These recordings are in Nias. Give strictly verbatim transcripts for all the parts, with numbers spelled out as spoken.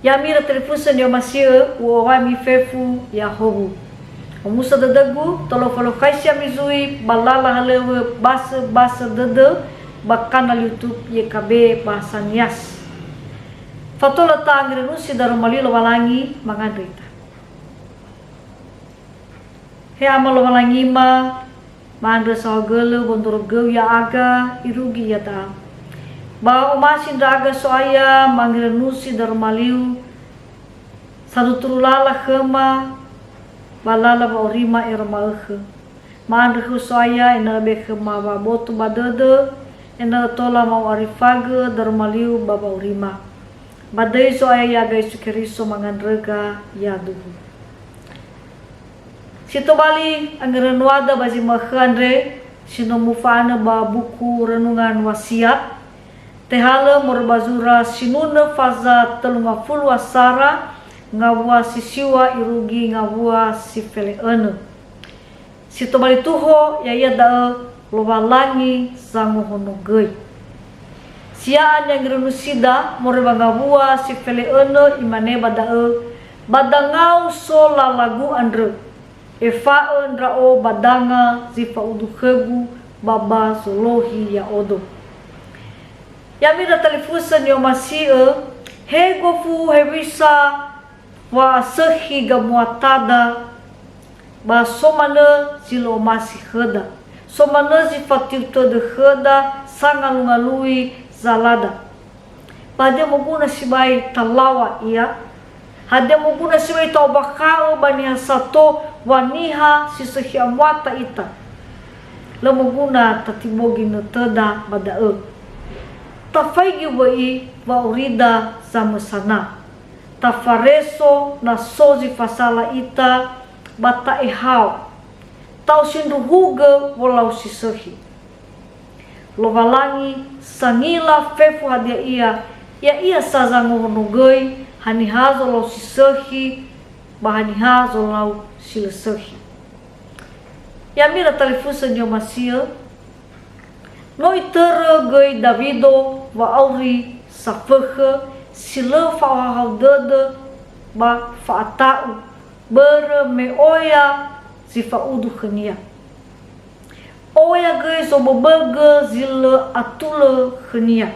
Ya'ami ira talifusö ni'omasi'ö, u'owai ami fefu ya'ahowu. Omuso dödögu, tolo falukhaisi ami zui ba lala halöŵö basöbasö dödö ba kanal YouTube Y K B Bahasa Nias. Fatua lö ta'angerenusi daroma li Lowalangi, mangandrö ita. He Ama Lowalangima, ma'andrö saohagölö wondrorogöu ya'aga irugi iada'a. Ba omasi ndra'aga So'aya mangerenusi daroma liu, satuturu lala khöma, ba lala wa'aurima ero ma'ökhö. Ma'andrö khöu So'aya ena'ö be khöma wa'aboto ba dödö, ena'ö tola ma'u'arifagö daroma liu ba wa'aurima. Ba döi Zo'aya ya'aga Yesu Keriso mangandröga yaduhu. Si tobali angerönuada ba zi ma'ökhö andre, si no mufa'anö ba buku Renungan Wasiat, tehalö moroi ba zura sinunö faza tölu ngafulu asara, ngawua si siŵa irugi ngawua si fele'önö. Si tobali tuho, ya'ia da'ö Lowalangi zangohonogöi. Sia'a ni'angerönusida moroi ba ngawua si fele'önö, imane ba da'ö, "Ba dangau so lalagu andrö, efa'ö ndra'o ba danga zi fa'udu khögu ba ba zolohi ya'odo." Ya'ami ira talifusö ni'omasi'ö, he gofu hewisa wa'asökhi gamuatada, ba so manö zi lö omasi khöda, so manö zi fatiu tödö khöda sangalungalui zalada. Ba hadia moguna sibai talaŵa ia? Hadia moguna sibai ta'ombakha'ö ba niha sato wa niha si sökhi amuata ita? Lö moguna tatibogi nötöda ba da'ö. Tafaigi wö'i wa'aurida zamösana. Tafareso na so zi fasala ita, ba ta'ehao. Ta'osindruhugö wolau si sökhi. Lowalangi sangila fefu hadia ia, ya'ia sa zangohonogöi haniha zolau si sökhi ba haniha zolau si lö sökhi. Ya'ami ira talifusö ni'omasi'ö, no itörö göi Dawido wa'auri safökhö si lö fa'ohahau dödö ba fa'ata'u, börö me oya zi fa'udu khönia. Oya göi zoböbögö zi lö atulö khönia.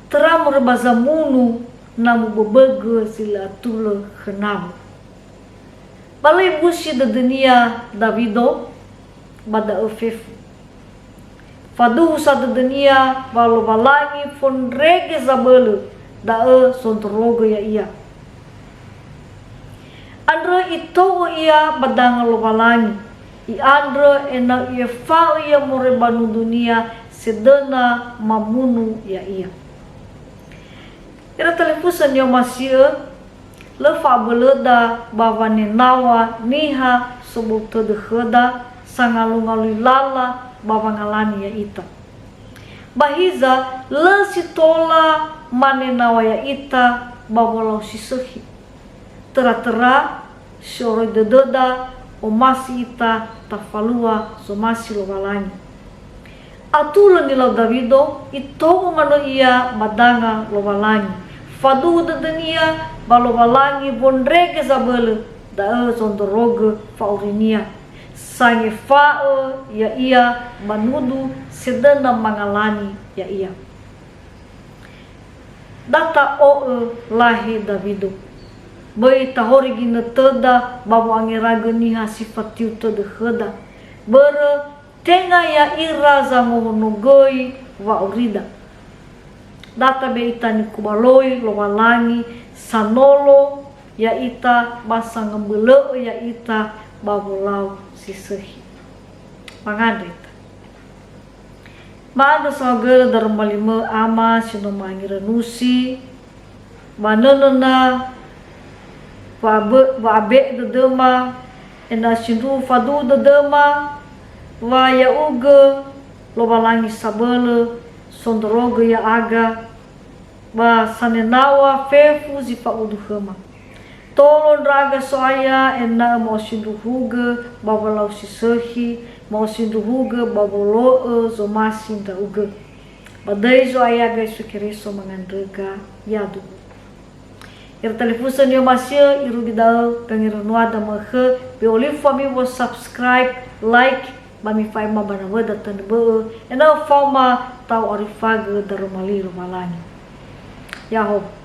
Töra moroi ba zamunu na muböbögö zi lö atulö khönamu. Ba lö ibusi dödönia Dawido ba da'ö fefu. Faduhu sa dödönia wa Lowalangi fondrege zabölö da'ö zondrorogö ya'ia. Andrö itou'ö ia ba danga Lowalangi, i'andrö ena'ö i'efa'ö ia moroi ba nudunia sedöna mamunu ya'ia. Ira talifusö ni'omasi'ö, lö fa'abölöda ba wanenaŵa niha sobou tödö khöda sangalungalui lala ba wangalani ya'ita. Ba hiza, lö si tola manenaŵa ya'ita ba wolau si sökhi. Töra-töra, si oroi dödöda, omasi ita tafalua zomasi Lowalangi. Atulö nilau Dawido, itou'ö manö ia ba danga Lowalangi. Faduhu dödönia ba Lowalangi wondrege zabölö, da'ö zondrorogö fa'aurinia. Sangefa'ö ya'ia ba nudu sedöna mangalani ya'ia. Da ta'o'ö lahe Dawido. Böi tahori ginötöda ba wo'angeragö niha si fatiu tödö khöda. Börö tenga ya'ira zangohonogöi wa'aurida. Da tabe'e ita nikubaloi Lowalangi sanolo ya'ita ba sangömbölö'ö ya'ita ba wolau si sökhi. Mangandrö ita. Ma'andrö saohagölö daroma limö Ama si no mangerenusi, ba nönöna wa'abö-, wa'abe'e dödöma, ena'ö sindruhu faduhu dödöma, wa Ya'ugö Lowalangi sabölö, sondrorogö ya'aga, ba sanenaŵa fefu zi fa'udu khöma. Tolo ndra'aga So'aya ena'ö ma'osindruhugö ba wolau si sökhi, ma'osindruhugö ba wolo'ö zomasi ndra'ugö. Ba döi Zo'aya Yesu Keriso mangandröga, yaduhu. Ira talifusö ni'omasi'ö, irugi da'ö, pengera nuada ma'ökhö, be olifu ami wo subscribe, like, ba mifa'ema ba nawöda tanö bö'ö, ena'ö faoma ta'o'arifagö daroma li Lowalangi. Ya'ahowu.